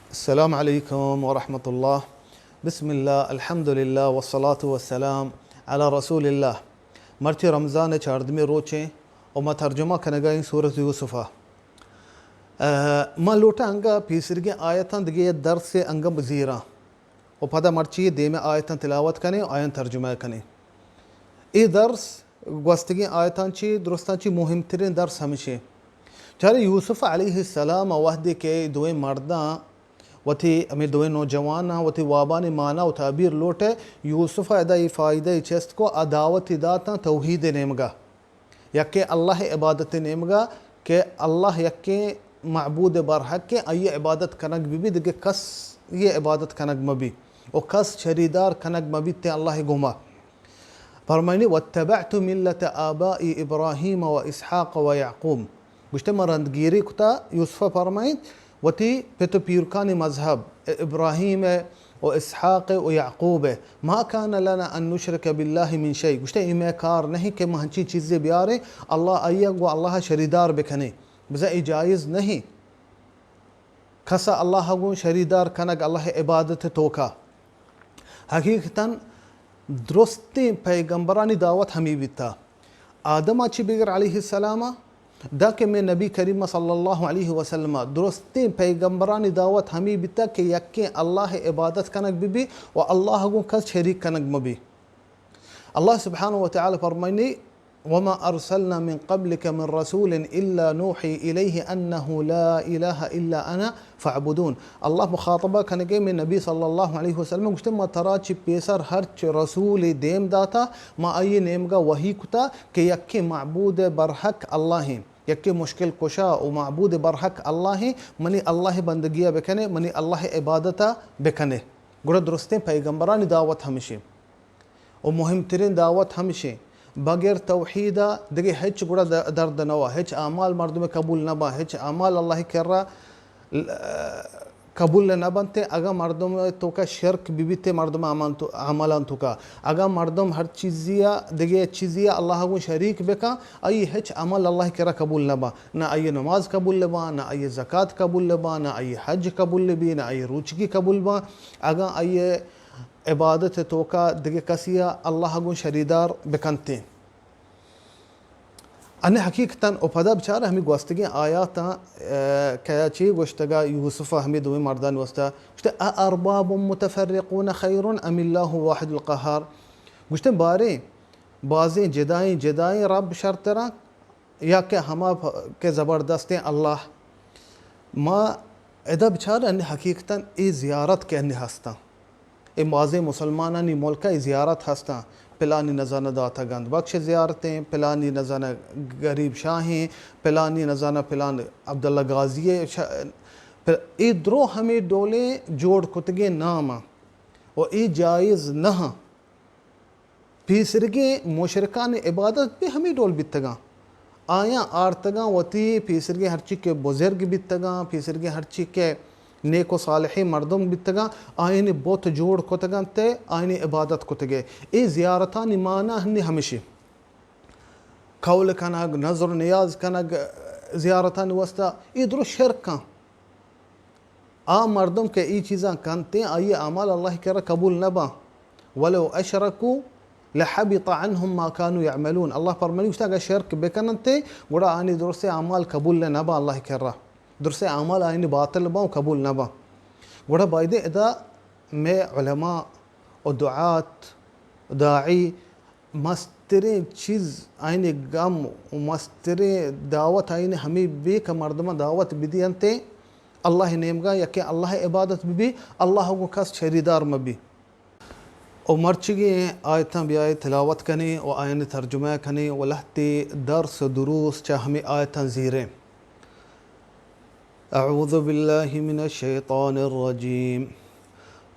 السلام علیکم ورحمۃ اللہ۔ بسم اللہ، الحمدللہ، والصلاة والسلام علی رسول اللہ۔ مرچی رمضان ءِ چاردمی روچیں و ما ترجمہ کنگا ایں سورۃ یوسف ءَ۔ اہ، ما لوٹاں انگا پیسرگیں آیتاں دگہ یک درس انگا بزیراں و پدا مرچی دیم آیتاں تلاوت کنیں و آیاں ترجمہ کنیں۔ اے درس گوستگیں آیتاں چی، درستاں چی مہمترین درس ہمشیں۔ چارے یوسف علیہ السلام وہدے کہ دوئیں مرداں وتی، ہمے دوئیں نوجواناں وتی وابانی مانا و تعبیر لوٹے، یوسف ءَ ادا اے فائدہ چست کو، آ دعوتی داتاں توحید نیمگا، یکیں اللہ عبادت نیمگا کہ اللہ یکیں معبود برحق، آئی عبادت کنگ بہ بی، دگہ کس یہ عبادت کنگ مہ بی و کس شریدار کنگ مہ بیت اللہ گما۔ فرمائنی، واتبعت ملة آبائی ابراہیم و اسحاق و یعقوب۔ گوشتے، من رندگیری کتا، یوسف فرمائیت، وتی پت و پیرکانی مذہب، ابراہیم و اسحاق و یعقوب۔ ما کان لنا ان نشرک باللہ من شیء۔ گوشتے، اے مئے کار نہیں کہ ما ہنچی چیزے بیاریں، اللہ آئی گو اللہ شریدار بکنے۔ بزاں اے جائز نہیں۔ کسا اللہ گوں شریدار کنگ اللہ عبادت توکا۔ حقیقتاً درستیں پیغمبرانی دعوت ہمی بیتا۔ آدم چی بگر علیہ السلام، دا کہ میں نبی کریم صلی اللہ علیہ وسلم، درستیں پیغمبرانی دعوت ہمی بیتا کہ یکیں اللہ عبادت کنگ بہ بی و اللہ گوں کس شریک کنگ مہ بی۔ اللہ سبحانہ و تعالی فرمائنی، وما ارسلنا من قبلک من رسول الا نوحی الیہ انہ لا الہ الا انا فاعبدون۔ اللہ مخاطبہ کنگے میں نبی صلی اللہ علیہ وسلم گوشتے، ما ترا چی پیسر ہرچ رسول دیم داتا، ما آئی نیمگا وحی کتا کہ یکیں معبود برحق اللہ ہیں، یکیں مشکل کشا و معبود برحق اللہ ہیں، منی اللہ بندگیا بکنے، منی اللہ عبادتا بکنے۔ گڑا درستیں پیغمبرانی دعوت ہمشیں۔ و مہمترین دعوت ہمشیں، بغیر توحید ءَ دگہ ہچ گڑا د-، درد نہ وا، ہچ اعمال مردم قبول نہ با، ہچ اعمال اللہ کرا ل-، قبول نہ بنت۔ اگاں مردم توکا شرک ببیت، مردم اعمال تو-، اعمالان توکا، اگاں مردم ہر چیزی ءَ، دگہ چیزی ءَ اللہ گوں شریک بکن، آئی ہچ عمل اللہ کرا قبول نہ با، نہ آئی نماز قبول با، نہ آئی زکات قبول با، نہ آئی حج قبول بی، نہ آئی روچگی قبول با۔ اگاں آئی عبادت توکا دگہ کسی ءَ اللہ گوں شریدار بکنتیں۔ ان حقیقتاً او پدا بچار ہمیں گوستگیں آیاتاں، اه، کیا چی گوشتگا یوسف ہمیں دوئیں مردان واسطہ گوشتے، اارباب متفرقون خیر ام اللہ واحد القہار۔ گوشتے باریں بازیں جدائیں جدائیں رب شرتراں یا کہ ہما پ-، کہ زبردستیں اللہ۔ ما ادا بچار ان حقیقتاً اے زیارت کہ ان ہستاں، اے مازیں مسلمانانی ملک ءَ اے زیارت ہستاں، پلانی نزانہ داتا گند بخش زیارتیں، پلانی نزانہ غریب شاہیں، پلانی نزانہ پلان عبداللہ غازی ءِ شا-، پ-، اے درو ہمیں ڈولیں جوڑ کتگیں نام و اے جائز نہ۔ پیسرگیں مشرکانی عبادت بہ ہمے ڈول بیتگاں۔ آیاں آرتگاں وتی پیسرگیں ہرچی کہ بزرگ بیتگاں، پیسرگیں ہرچی کہ نیک و صالحیں مردم بیتگاں، آیانی بت جوڑ کتگاں تے آیانی عبادت کتگے۔ اے زیارتانی معنی ہنی ہمشی۔ قول کنگ، نذر و نیاز کنگ زیارتانی واسطہ، اے درو شرکاں۔ آ مردم کہ ای چیزاں کنتیں، آئی اعمال اللہ کرا قبول نہ باں۔ ولو اشرکوا لحبط عنهم ما كانوا يعملون۔ اللہ فرمانی، گوشتا اگر شرک بکننتے، گڑا آنی درستیں اعمال قبول نہ باں اللہ کرا۔ درستیں اعمال آنی باطل باں و قبول نہ باں۔ گڑا بایدیں ادا میں علماء و دعات، داعی، مستریں چیز آئینی گم و مستریں دعوت آئینی ہمیں بے کہ مردمان دعوت بدینتے، اللہ نیمگا یکیں اللہ عبادت ببی، اللہ گوں کس شریدار مبی۔ و مرچگیں آیتاں بیائے تلاوت کنیں و آیانی ترجمہ کنیں و لہتے درس و دروس چہ ہمیں آیتاں زیریں۔ أعوذ بالله من الشيطان الرجيم.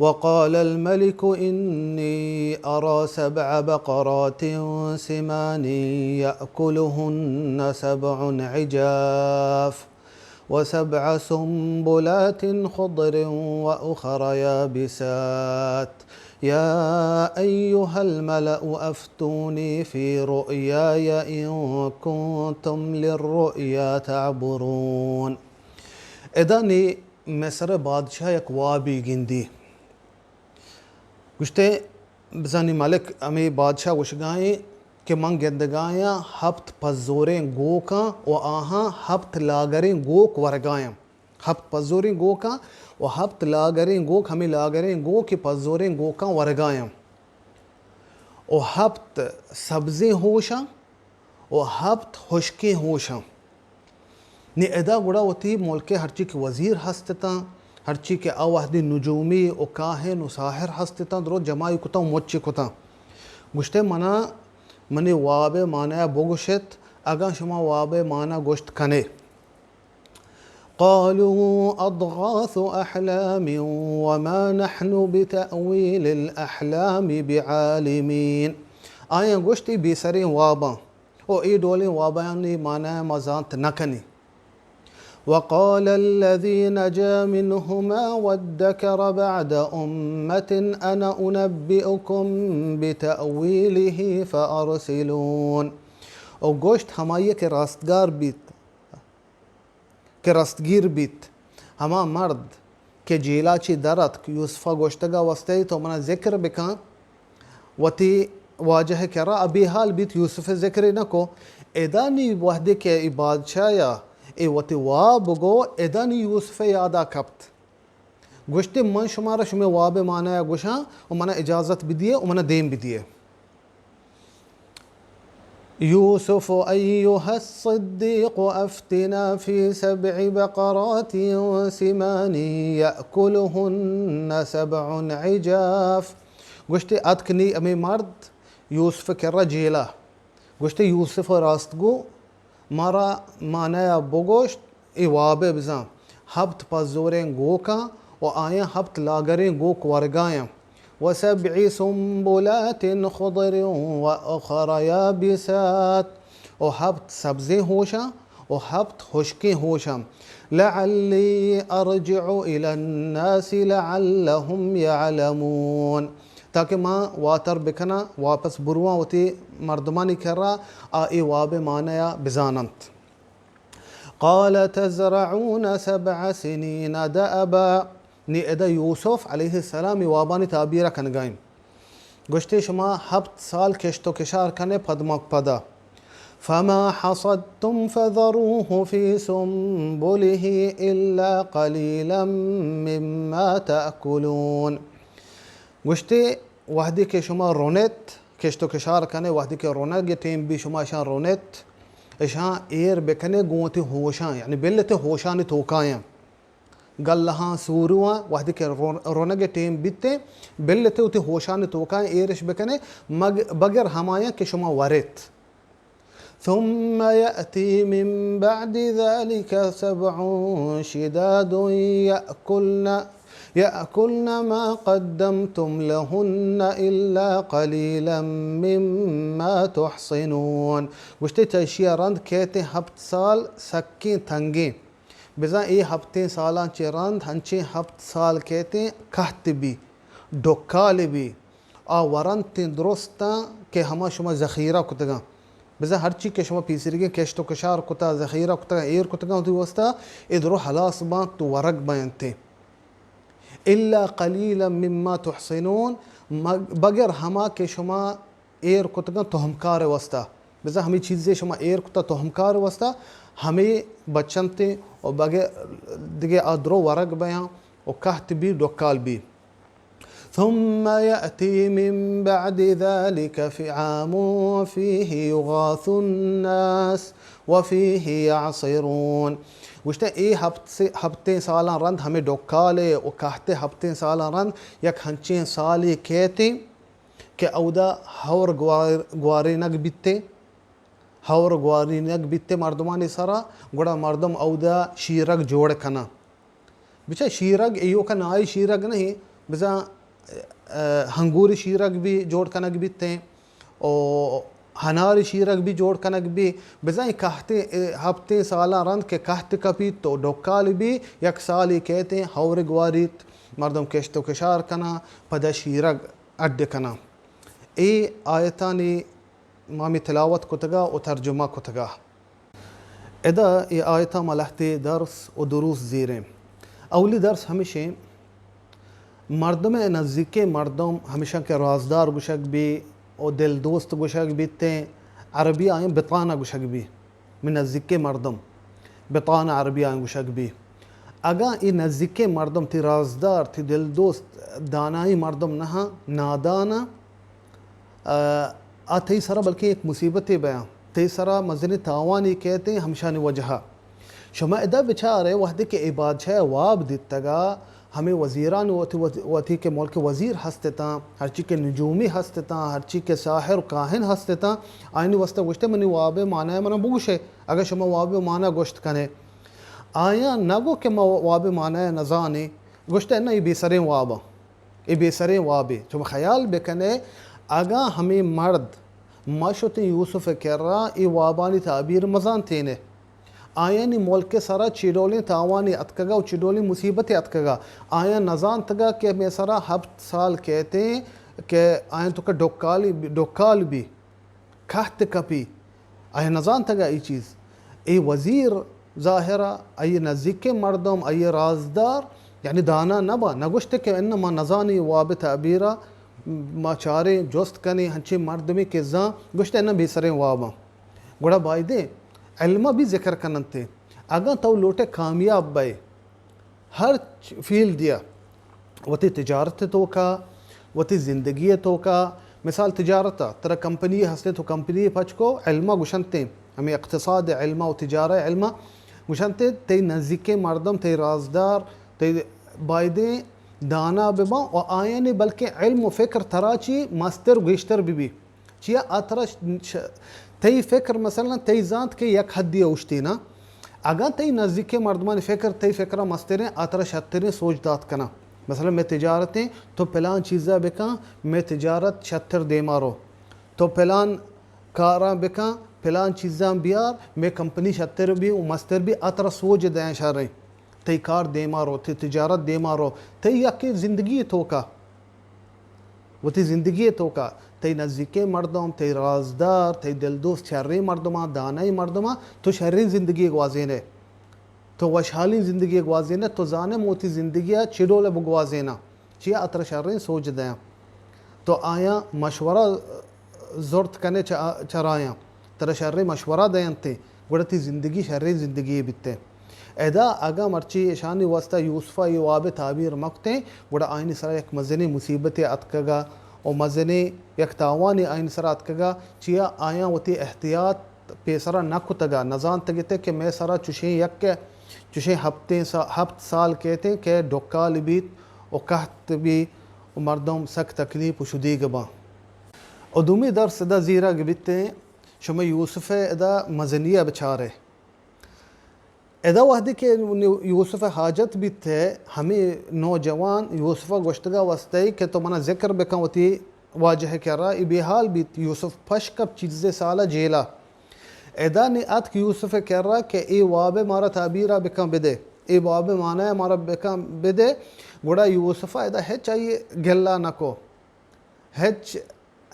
وقال الملك إني أرى سبع بقرات سمان يأكلهن سبع عجاف وسبع سنبلات خضر وأخر يابسات يا أيها الملأ أفتوني في رؤياي إن كنتم للرؤيا تعبرون. ادا نی مصر ءِ بادشاہ یک وابے گندی۔ گوشتے، بزانی ملک، ہمے بادشاہ گوشگائیں کہ من گندگایاں ہپت پزوریں گوکاں و آہاں ہپت لاگریں گوک ورگایاں۔ ہپت پزوریں گوکاں و ہپت لاگریں گوک، ہمے لاگریں گوک کہ پزوریں گوکاں ورگایاں۔ و ہپت سبزیں ہوشاں و ہپت ہشکیں ہوشاں۔ نی ادا گڑا وتی ملک ءِ ہرچی کہ وزیر ہست اتاں، ہرچی کہ آ وہدی نجومی و کاہن و ساحر ہست اتاں، درو جمائی کتاں و مچی کتاں۔ گوشتے، منا منی واب ءِ معنی ءَ بگوشت، اگاں شما واب ءِ معنی گوشت کنے۔ قالوا أضغاث أحلام وما نحن بتأويل الأحلام بعالمين۔ آیاں گوشت، اے بے سریں واباں، او اے ڈولیں وابانی معنی ما زانت نہ کنیں۔ وقال الذي نجا منهما وادكر بعد أمة أنا أنبئكم بتأويله فأرسلون۔ او گوشت، ہمائی کہ راستگار بیت، کہ رستگیر بیت، ہما مرد کہ جیلا چی در اتک، یوسفا گوشتگا وستئی تو منا ذکر بکن، وتی واجہ کرا ابی حال بیت، یوسف ذکر نہ کو۔ ادا نی وہدے کہ ای بادشاہ یا ای وتی واب گو، ادا نی یوسف یادا کپت۔ گوشتے، من شمارا شمے واب معنی گوشاں و منا اجازت بدیے و منا دیم بدیے۔ يوسف أيها الصديق أفتنا في سبع بقرات سمان يأكلهن سبع عجاف۔ گوشتے، اتک نی ہمے مرد یوسف کرا جیلا۔ گوشتے، یوسف راستگو، مارا معنی بگوشت، اے واب ء بزاں۔ ہپت پزوریں گوکاں و آیاں ہپت لاگریں گوک ورگایاں۔ وسبع سنبلات خضر وأخر يابسات، و ہپت سبزیں ہوشاں و ہپت ہشکیں ہوشاں۔ لعلی ارجع الی الناس لعلهم یعلمون، تاکہ ما واتر بکناں، واپس برواں وتی مردمانی کرا، آ اے واب ء معنی ء بزاننت۔ قال تزرعون سبع سنين دأبا۔ نی ادا یوسف علیہ السلام ای وابانی تعبیر کنگائیں۔ گوشتے، شما ہپت سال کشت و کشار کنے پدمک پدا۔ فما حصدتم فذروه في سنبله إلا قليلا مما تأكلون۔ گوشتے، وہدے کہ شما رونت، کشت و کشار کنے، وہدے کہ رونگ ٹیم بی شما اشاں رونت، اشاں ایر بکنے گوں وتی ہوشاں، یعنی بلتے ہوشانی توکایاں۔ گلہاں، سورواں، وہدے کہ رون-، رونگ ٹیم بیتے، بلتے وتی ہوشانی توکایاں ایرش بکنے، مگ-، بگر ہمایاں کہ شما ورت۔ ثم يأتي من بعد ذلك سبع شداد يأكلن، يأكلن ما قدمتم لهن إلا قليلا مما تحصنون۔ گوشتے، چہ اشیا رند کیتیں ہپت سال سکیں تنگیں۔ بزاں اے ہپتیں سالاں چہ رند ہنچیں ہپت سال کیتیں کہت بی، ڈکال بی، آ ورنتیں درستاں کہ ہما شما ذخیرہ کتگاں۔ بزاں ہرچی کہ شما پیسریگیں کشت و کشار کتا، ذخیرہ کتگاں، ایر کتگاں وتی واسطہ، اے درو ہلاس بانت تو ورگ بینتیں۔ الا قلیلا مما تحصنون، مگ-، بگر ہما کہ شما ایر کتگاں تہمکار ء واسطہ۔ بزاں ہمے چیزے شما ایر کتا تہمکار ء واسطہ، ہمے بچنتیں و بگے دگہ آ درو ورگ بیاں و کہت بی ڈکال بی۔ ثم يأتي من بعد ذلك عام فيه يغاث الناس وفيه يعصرون۔ گوشتہ، اے ہپت سے، ہپتیں سالاں رند ہمے ڈکالے و کہتے ہپتیں سالاں رند یک ہنچیں سالے کیتیں کہ اودا ہور گوار-، گوارینگ بیتے، ہور گوارینگ بیتے مردمانی سرا، گڑا مردم اودا شیرگ جوڑ کناں۔ بچا شیرگ ایوکا نائی شیرگ نہیں، بزاں، ا، ہنگوری شیرگ بھی جوڑ کنگ بیتے، او ہناری شیرگ بھی جوڑ کنگ بھی، بزاں کہتے، ا، ہپتے سالاں رند کہ کہت کپیت تو ڈکال بھی یک سالی کہتے ہور گواریت، مردم کشت و کشار کناں، پدا شیرگ اڈ کناں۔ اے آیتانی ما ہمے تلاوت کتگا و ترجمہ کتگا۔ ادا اے آیتاں ما لہتے درس و دروس زیریں۔ اولی درس ہمیشیں، مردم ءِ نزیکیں مردم ہمیشاں کہ رازدار گوشگ بی و دل دوست گوشگ بیتیں، عربی آیاں بطانہ گوشگ بی۔ من نزیکیں مردم، بطانہ عربی آیاں گوشگ بی۔ اگاں اے نزیکیں مردم، تی رازدار، تی دل دوست، دانائیں مردم نہ، نادان، آ، آ تئی سرا بلکیں یک مصیبتے بیاں، تئی سرا مزنیں تاوانے کیتیں ہمشانی وجہا۔ شما ادا بچارے، وہدے کہ اے بادشاہ واب دیتگا، ہمے وزیران وتی، وتی، وتی کہ ملک وزیر ہستتاں، ہرچی کہ نجومی ہستتاں، ہرچی کہ ساحر و کاہن ہستتاں، آیانی واسطہ گوشتے، منی واب معنی منا بگوشے، اگہ شما واب معنی گوشت کنے۔ آیاں نگو کہ ما واب معنی نزانیں، گوشتے، نہ، اے بے سریں واباں۔ اے بے سریں وابے۔ شما خیال بکنے، اگاں ہمے مرد ما شتیں یوسف ءِ کرا، اے وابانی تعبیر مزانتینے۔ آیانی ملک ءِ سرا چی ڈولیں تاوانے اتکگا و چی ڈولیں مصیبتے اتکگا۔ آیاں نزانتگا کہ مئے سرا ہپت سال کیتیں کہ آیاں توکا ڈکالی، ڈکال بی۔ کہت کپی، آئی نزانتگا ای چیز۔ ای وزیر ظاہرا، آئی نزیکیں مردم، آئی رازدار، یعنی دانا نبا، نگوشتے کہ اناں ما نزانی واب تعبیرا، ما چاریں جست کنیں ہنچیں مردمے کہ زان، گوشتے اناں بے سریں واباں۔ گڑا بایدیں علما بھی ذکر کننتے۔ اگاں تو لوٹے کامیاب بئے، ہر چ-، فیلڈ ءَ، وتی تجارت ءِ توکا، وتی زندگی ءِ توکا، مثال تجارت ءَ، ترا کمپنی ہستیں، تو کمپنی پچ کو، علما گوشنتیں، ہمیں اقتصاد علما و تجارہ علما گوشنتیں، تئی نزیکیں مردم، تئی رازدار، تئی بایدیں دانا بباں و آیانی بلکیں علم و فکر ترا چی مستر و گیشتر ببی۔ چیا آ ترا ش-، ش-، تئی فکر مثلاً تئی زانت کہ یک حدی اوشتینا، اگاں تئی نزیکیں مردمانی فکر تئی فکرا مستریں، آ ترا شتریں سوج دات کناں۔ مثلاً مئے تجارتیں، تو پلان چیزا بکن، مئے تجارت شتر دیما رو۔ تو پلان کاراں بکن، پلان چیزاں بیار، مئے کمپنی شتر بی و مستر بی، آ ترا سوج دیاں شریں۔ تئی کار دیما رو، تئی تجارت دیما رو، تئی یکیں زندگی توکا۔ وتی زندگی ءِ توکا تئی نزیکیں مردم، تئی رازدار، تئی دلدوست شریں مردماں، دانائیں مردماں، تو شریں زندگی گوازینے، تو وشحالیں زندگی گوازینے، تو زانے من وتی زندگی ءَ چی ڈول ءَ بگوازیناں، چیا آ ترا شریں سوج دیاں۔ تو آیاں مشورہ زرت کنے چہ، چرایاں، ترا شریں مشورہ دینتے، گڑا تئی زندگی شریں زندگی بیتے۔ ادا اگاں مرچی اشانی واسطہ یوسف ءَ اے واب ءِ تعبیر مکتیں، گڑا آیانی سرا یک مزنیں مصیبتے اتکگا و مزنیں یک تاوانے آیانی سرا اتکگا، چیا آیاں وتی احتیاط پیسرا نہ کتگا، نزانتگتے کہ مئے سرا چشیں یک، چشیں ہپتیں سا-، ہپت سال کیتیں کہ ڈکال بیت و قحط بی و مردم سک تکلیف و شدیگ باں۔ و دومی درس ادا زیرگ بیتیں، شما یوسف ءِ ادا مزنی ءَ بچارے۔ ادا وہدے کہ یوسف ءِ حاجت بیت ءَ، ہمے نوجوان یوسف ءَ گوشتگ ءَ وستئی کہ تو منا ذکر بکن وتی واجہ ءِ کرا، اے بے حال بیت۔ یوسف پش کپ چیزے سال ءَ جیل ءَ۔ ادا نی اتک یوسف ءِ کرا کہ اے واب ءَ مارا تعبیر ءَ بکن بدے، اے واب ءِ معنی ءَ مارا بکن بدے۔ گڑا یوسف ءَ ادا ہچ آئی گلہ نہ کو۔ ہچ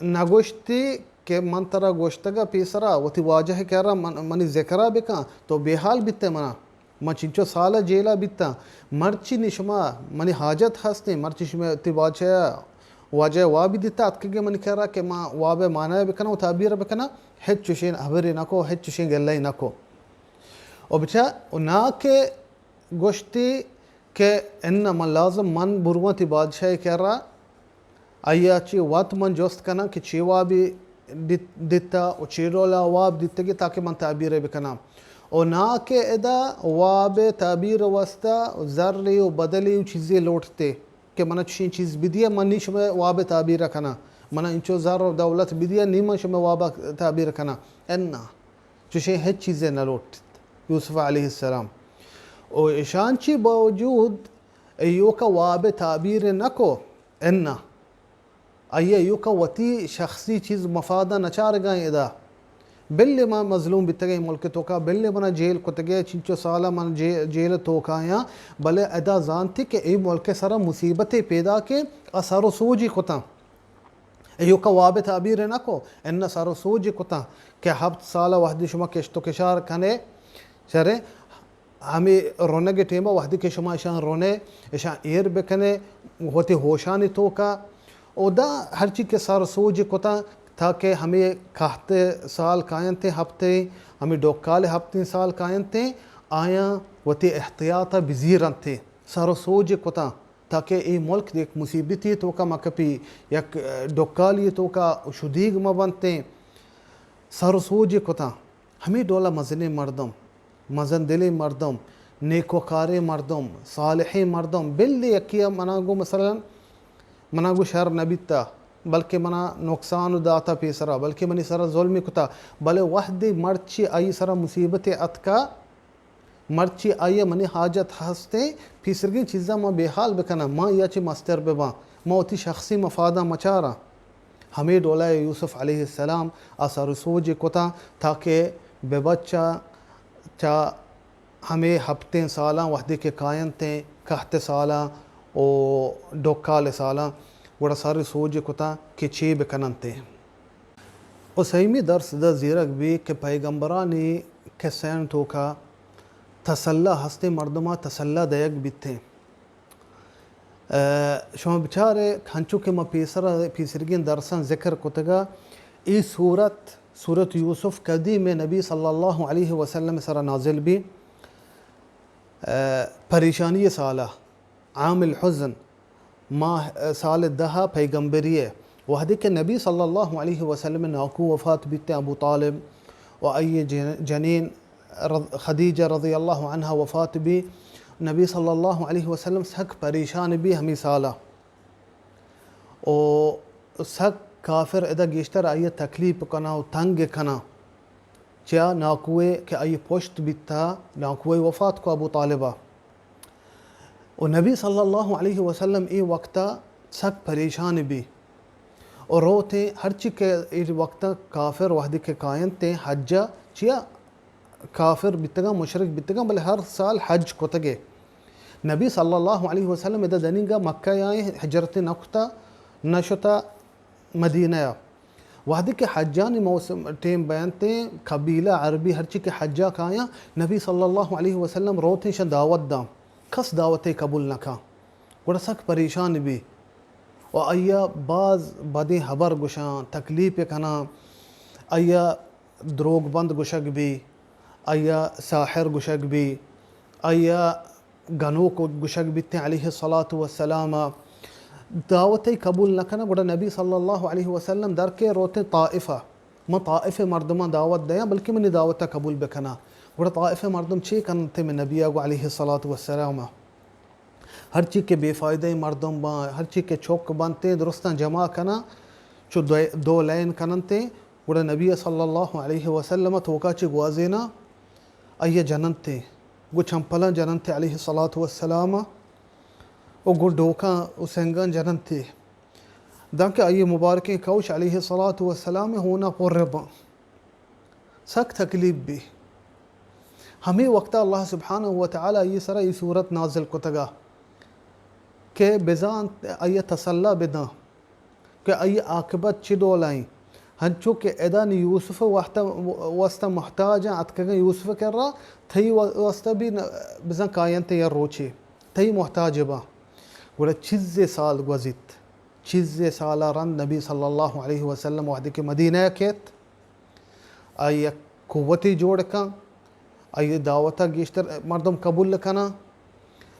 نہ گوشتی کہ من ترا گوشتگ ءَ پیسرا وتی واجہ ءِ کرا من، منی ذکر ءَ بکن، تو بے حال بیتئے منا۔ من چنچو سال ءَ جیل ءَ بیتاں، مرچی نی شما منی حاجت ہستیں، مرچی شما وتی واجہ ءَ، واجہ ءَ وابی دیتا اتکگے منی کرا کہ من واب ءِ معنی ءَ بکناں و تعبیر ءَ بکناں، ہچ چوشیں ہبرے نہ کو، ہچ چوشیں گلہ ئے نہ کو۔ و بچار، و نا کہ گوشتی کہ اناں من لازم من برواں تئی بادشاہ ءِ کرا، آئی ءَ چہ وت من جست کناں کہ چے وابے دیت-، دیتا و چے ڈول ءَ واب دیتگی تاکہ من تعبیر ءَ بکناں۔ و نا کہ ادا واب ءِ تعبیر ءِ واسطہ زرے و بدلے و چیزے لوٹتے کہ منا چشیں چیز بدیے، من نی شمئے واب ءِ تعبیر ءَ کناں، منا انچو زر و دولت بدیے، نی من شمئے واب ءِ تعبیر ءَ کناں۔ اناں۔ چشیں ہچ چیزے نہ لوٹت یوسف علیہ السلام۔ و اشان چی باوجود ایوکا واب تعبیر نہ کو، اناں۔ آئی ایوکا وتی شخصی چیز مفادا نہ چارگائیں ادا۔ بلے ما مظلوم بیتگیں ملک توکا، بلے منا جیل کتگے، چنچو سالا من جے-، جیل توکایاں، بلے ادا زانتی کہ اے ملک سرا مصیبتے پیداکیں، آ سر و سوجی کتاں۔ ایوکا واب تعبیر نہ کو، اناں سر و سوج کتاں کہ ہپت سال وہدی شما کشت و کشار کنے، شرے، ہمے رونگ ءِ ٹیم ءَ وہدے کہ شما اشاں رونے، اشاں ایر بکنے وتی ہوشانی توکا، اودا ہرچی کہ سر سوج کتاں تاکہ ہمے کہت سال کاینتیں ہپتیں، ہمے ڈکال ہپتیں سال کاینتیں، آیاں وتی احتیاط ءَ بزیرنتیں، سر سوج کتاں تاکہ اے ملک یک مصیبتی توکا مکپی، یک ڈکالی توکا شدیگ مبنتیں۔ سر سوج کتاں۔ ہمے ڈولا مزنیں مردم، مزن دلیں مردم، نیکوکاریں مردم، صالحیں مردم، بلے یکے ءَ منا گوں مثلاً، منا گوں شر نہ بیتا، بلکہ منا نقصان داتا پیسرا، بلکہ منی سرا ظلم کتا، بلے وہدے مرچی آئی سرا مصیبت اتکا، مرچی آئی ءَ منی حاجت ہستیں، پیسرگیں چیزاں ما بے حال بکناں، ما یا چہ مستر بباں، ما وتی شخصی مفاداں مچاراں۔ ہمے ڈولا یوسف علیہ السلام آ سر و سوج کتاں تاکہ بہ بچا چہ ہمے ہپتیں سالاں وہدے کہ کاینتیں کہت سالاں و ڈکال سالاں، گڑا سر سوج کتاں کہ چے بکننتیں۔ و سیمی درس دا زیرگ بی کہ پیغمبرانی قصہاں توکا تسلا ہستیں، مردماں تسلا دئیگ بیتیں۔ ء، شما بچارے، ہنچو کہ ما پیسر، پیسرگیں درساں ذکر کتگا، ای سورت، سورت یوسف کدی میں نبی صلی اللہ علیہ وسلم سرا نازل بی؟ ء، پریشانی سالہ، عام الحزن، ماہ، سال دہ پیغمبری ء، وہدے کہ نبی صلی اللہ علیہ وسلم ناکو وفات بیت، ابو طالب و آئی جن-، جنین رض-، خدیجہ رضی اللہ عنہا وفات بی، نبی صلی اللہ علیہ وسلم سک پریشان بی ہمی سالا۔ و سک کافر ادا گیشتر آئی تکلیف کنا و تنگ کنا۔ چیا ناکوئے کہ آئی پشت بیتا، ناکوئے وفات کو ابو طالبا۔ و نبی صلی اللہ علیہ وسلم اے وقتا سک پریشان بی۔ و روتیں ہرچی کہ اے وقتا کافر وہدے کہ کاینتیں حجا، چیا کافر بیتگاں، مشرک بیتگاں، بلے ہر سال حج کتگے۔ نبی صلی اللہ علیہ وسلم ادا دنیگا مکہ آئیں، ہجرت نہ کتا، نہ شتا مدینہ ء۔ وہدے کہ حجانی موسم ٹیم بینتیں، قبیلہ عربی ہرچی کہ حجا کایاں، نبی صلی اللہ علیہ وسلم روتیں شن دعوت داں، کس دعوت قبول نہ کاں۔ گڑا سک پریشان بی و آئیا باز بدیں حبر گوشاں، تکلیف کناں، آئیا دروگ بند گوشگ بی، آئیا ساحر گوشگ بی، آئیا گنوک گوشگ بیتیں علیہ الصلاۃ والسلام۔ دعوت قبول نہ کناں، گڑا نبی صلی اللہ علیہ وسلم در کے روتیں طائفہ، من طائف مردماں دعوت دیاں، بلکہ منی دعوت قبول بکناں۔ گڑا طائف مردم چے کننتے میں نبی آگو علیہ الصلاۃ والسلام؟ ہرچی کہ بے فائدہ مردم باں، ہرچی کہ چک بنتیں، درستاں جمع کناں، چو دو، دو لین کننتیں، گڑا نبی صلی اللہ علیہ وسلم توکا چہ گوازیناں، آئیا جننتیں، گو چمپلاں جننتیں علیہ الصلاۃ والسلام، و گو ڈوکاں و سنگاں جننتیں، دانکہ آئی مبارکیں کوش علیہ الصلاۃ والسلام ہونا پر باں۔ سک تکلیف بی۔ ہمے وقتا اللہ سبحانہ و تعالی آئی سرا ای سورت نازل کتگا کہ بزان آئی تسلا بداں کہ آئی عاقبت چی ڈولائیں۔ ہنچو کہ ادا نی یوسف واسطہ، واسطہ محتاج ہیں، اتکگاں یوسف کرا، تئی واسطہ بھی بزان کاینت یا روچے، تئی محتاج باں۔ گڑا چیزے سال گوزیت، چیزے سالا رند نبی صلی اللہ علیہ وسلم وہدے کہ مدینہ کیت، آئی یک قوتے جوڑ کن، آئی دعوت ء گیشتر مردم قبول کناں۔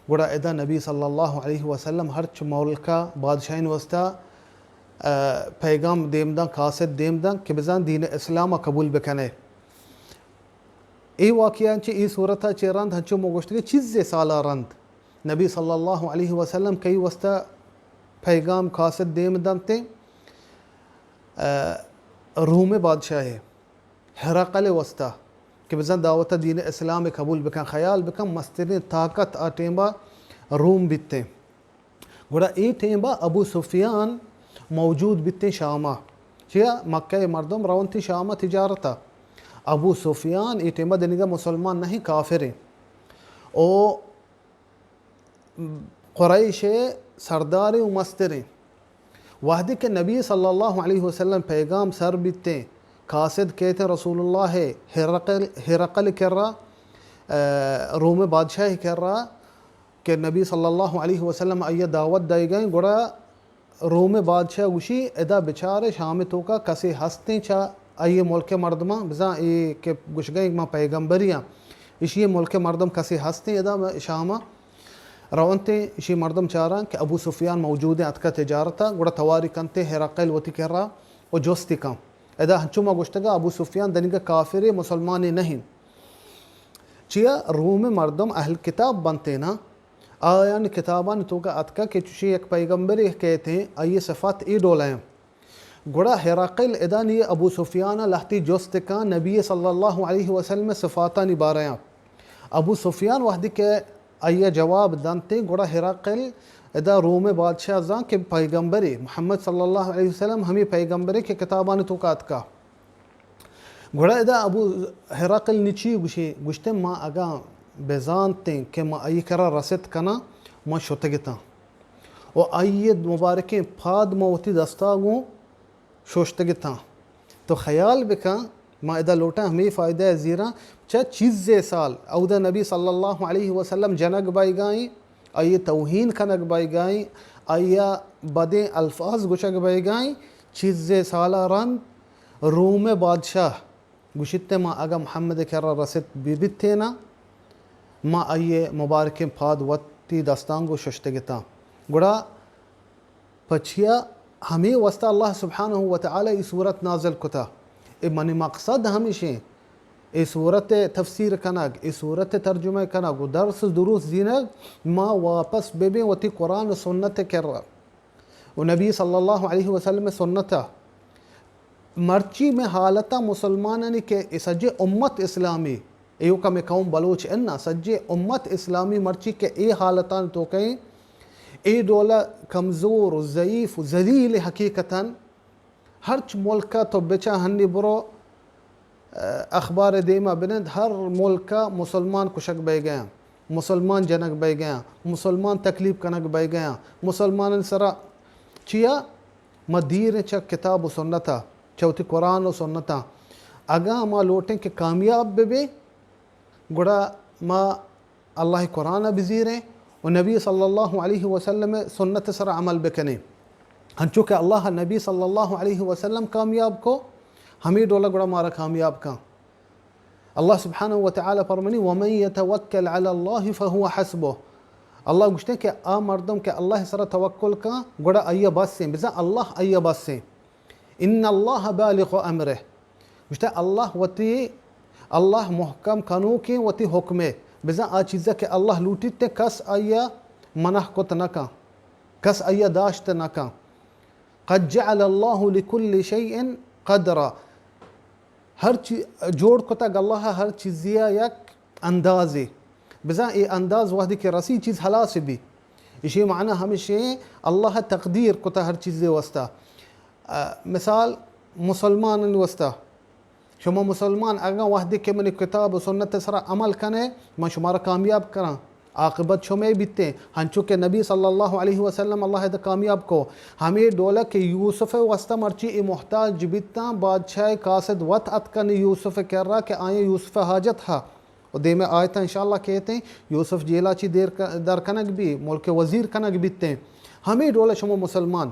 گڑا ادا نبی صلی اللہ علیہ وسلم ہرچ ملک ء بادشاہین واسطہ، ء، پیغام دیم داں، قاصد دیم داں کہ بزاں دین اسلام ء قبول بکنے۔ اے واقعہ چہ اے صورت ء چہ رند ہنچو مو گوشتگے چیزے سال ء رند نبی صلی اللہ علیہ وسلم کئی واسطہ پیغام قاصد دیم دنتے، ء، روم بادشاہ ہرقل واسطہ کہ بزاں دعوت دین اسلام قبول بکن، خیال بکن مسترین طاقت آ ٹیمبا روم بیتے۔ گڑا اے ٹیمبا ابو سفیان موجود بیتے شاما۔ چیا مکہ مردم رونتے شاما تجارتا۔ ابو سفیان اے ٹیمبا دنیگا مسلمان نہیں، کافر ہیں۔ او قریش ء سردارے و مستریں۔ وہدے کہ نبی صلی اللہ علیہ وسلم پیغام سر بیتیں، قاصد کیتیں رسول اللہ ء ہرقل، ہرقل کرا روم بادشاہ کرا کہ نبی صلی اللہ علیہ وسلم آئی دعوت دائیگائیں، گڑا روم بادشاہ گوشی، ادا بچار شام توکا کسے ہستیں چا آئی ملک مردماں، بزاں اے کہ گوشگائیں ما پیغمبریاں، اشی ملک مردم کسے ہستیں ادا شام؟ رونتیں اشی مردم چاراں کہ ابو سفیان موجود ہیں، اتکا تجارتا، گڑا تواری کنتے ہرقل وتی کرا و جستی کن۔ ادا ہنچو ما گوشتگا ابو سفیان دنیگا کافر مسلمانی نہیں۔ چیا روم مردم اہل کتاب بنتے نا، آیان کتابان توکا اتکا کہ چوشی یک پیغمبرے کہتے ہیں، آئی صفات اے ڈولا ہیں۔ گڑا ہرقل ادا نی ابو سفیان لہتی جست کن نبی صلی اللہ علیہ وسلم صفاتانی بارے۔ ابو سفیان وہدی کہ آئی جواب دنتے، گڑا ہرقل ادا روم بادشاہ زان کہ پیغمبرے محمد صلی اللہ علیہ وسلم ہمیں پیغمبرے کہ کتابان توکا اتکا۔ گڑا ادا ابو ہرقل نی چی گوشی؟ گوشتے، ما اگاں بزانتیں کہ ما آئی کرا رست کناں، ما شتگتاں و آئی مبارکیں پاد ما وتی دستا گوں شوشتگتاں۔ تو خیال بکن، ما ادا لوٹاں ہمیں فائدہ زیراں، چہ چیزے سال اودا نبی صلی اللہ علیہ وسلم جنگ بائیگائیں، آئی توہین کنگ بائیگائیں، آئی بدیں الفاظ گوشگ بائیگائیں، چیزے سالا رند روم بادشاہ گوشیت، ما اگاں محمد کرا رست ببیتیناں، ما آئی مبارکیں پاد وتی دستاں گوں ششتگتاں۔ گڑا پچیا ہمیں واسطہ اللہ سبحانہ و تعالی ای سورت نازل کتا۔ اے منی مقصد ہمیشیں، اے سورت تفسیر کنگ، اے سورت ترجمہ کنگ و درس دروس زینگ، ما واپس ببیں وتی قرآن و سنت کرا و نبی صلی اللہ علیہ وسلم سنتا۔ مرچی میں حالتا مسلمانانی کہ اے سجے امت اسلامی، ایوکا میں قوم بلوچ انا، سجے امت اسلامی مرچی کہ اے حالتان تو کہیں، اے ڈولا کمزور و ضعیف و ذلیل حقیقتاً۔ ہرچ ملکا تو بچا ہنی برو، اخبار دیما بنند، ہر ملکا مسلمان کشگ بئیگیاں، مسلمان جنگ بئیگیاں، مسلمان تکلیف کنگ بئیگیاں، مسلمانان سرا چیا؟ ما دیر چہ کتاب و سنتا، چہ وتی قرآن و سنتا۔ اگاں ما لوٹیں کہ کامیاب ببیں، گڑا ما اللہ قرآن بزیریں و نبی صلی اللہ علیہ وسلم سنت سر عمل بکنیں۔ ہنچو کہ اللہ نبی صلی اللہ علیہ وسلم کامیاب کو، ہمیں ڈولا گڑا مارا کامیاب کن۔ اللہ سبحانہ و تعالی فرمانی، ومن یتوکل علی اللہ فهو حسبه۔ اللہ گوشتے کہ آ مردم کہ اللہ سر توکل کن، گڑا آیا بسیں، بزاں اللہ آیا بسیں۔ ان اللہ بالغ امرہ۔ گوشتے اللہ وتی، اللہ محکم کنوکیں وتی حکمے۔ بزاں آ چیزا کہ اللہ لوٹیت کس آیا منع کت نہ کن، کس آیا داشت نہ کن۔ قد جعل اللہ لکل شیء قدرا۔ ہر چی-، جوڑ کتگ اللہ ہر چیزیا یک اندازے۔ بزاں اے انداز وہدی کہ رسی چیز ہلاس بی۔ اشی معنی ہمیشیں اللہ تقدیر کتا ہر چیزے واسطہ۔ آ، مثال مسلمانانی واسطہ۔ شما مسلمان اگاں وہدے کہ منی کتاب و سنت سرا عمل کنے، من شمارا کامیاب کناں، عاقبت شمے بیتیں۔ ہنچو کہ نبی صلی اللہ علیہ وسلم اللہ ادا کامیاب کو۔ ہمے ڈولک کہ یوسف واسطہ مرچی اے محتاج بیتاں، بادشاہ قاصد وت اتکن یوسف کرا کہ آیاں یوسف حاجت ہا۔ و دیمے آیتاں انشاءاللہ کہتیں، یوسف جیلا چی دیر ک-، در کنگ بی، ملک وزیر کنگ بیتیں۔ ہمے ڈول شما مسلمان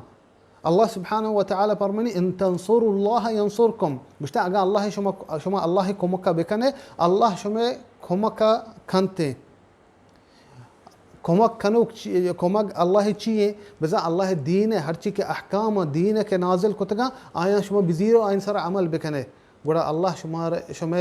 اللہ سبحانہ و تعالی فرمانی، ان تنصروا اللہ ینصرکم۔ گوشتہ، اگاں اللہ شما، شما اللہ کمک بکنے، اللہ شما کمک کنتے۔ کمک کنوک چی-، کمک اللہ چی ایں؟ بزاں اللہ دین، ہرچی کہ احکام دین کہ نازل کتگاں، آیاں شما بزیر و آیان سر عمل بکنے، گڑا اللہ شما، شما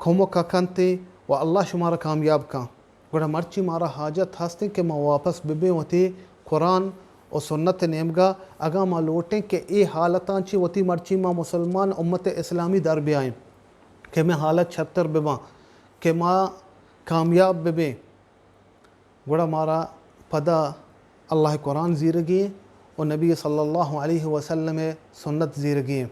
کمک کنتے و اللہ شمارا کامیاب کن۔ گڑا مرچی مارا حاجت ہستیں کہ ما واپس ببیں وتی قرآن و سنت نیمگا، اگاں ما لوٹیں کہ اے حالتاں چی وتی مرچی ما مسلمان امت اسلامی در بیائیں کہ میں حالت چھتر بباں، کہ ما کامیاب ببیں، گڑا مارا پدا اللہ قرآن زیرگی و نبی صلی اللہ علیہ وسلم سنت زیرگی۔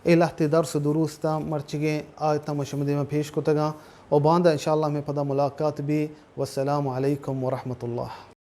اے لہتے درس و دروس تا مرچگیں آیتاں ما شمے دیما پیش کتگاں و باندا انشاءاللہ ہمیں پدا ملاقات بی۔ والسلام علیکم ورحمۃ اللہ۔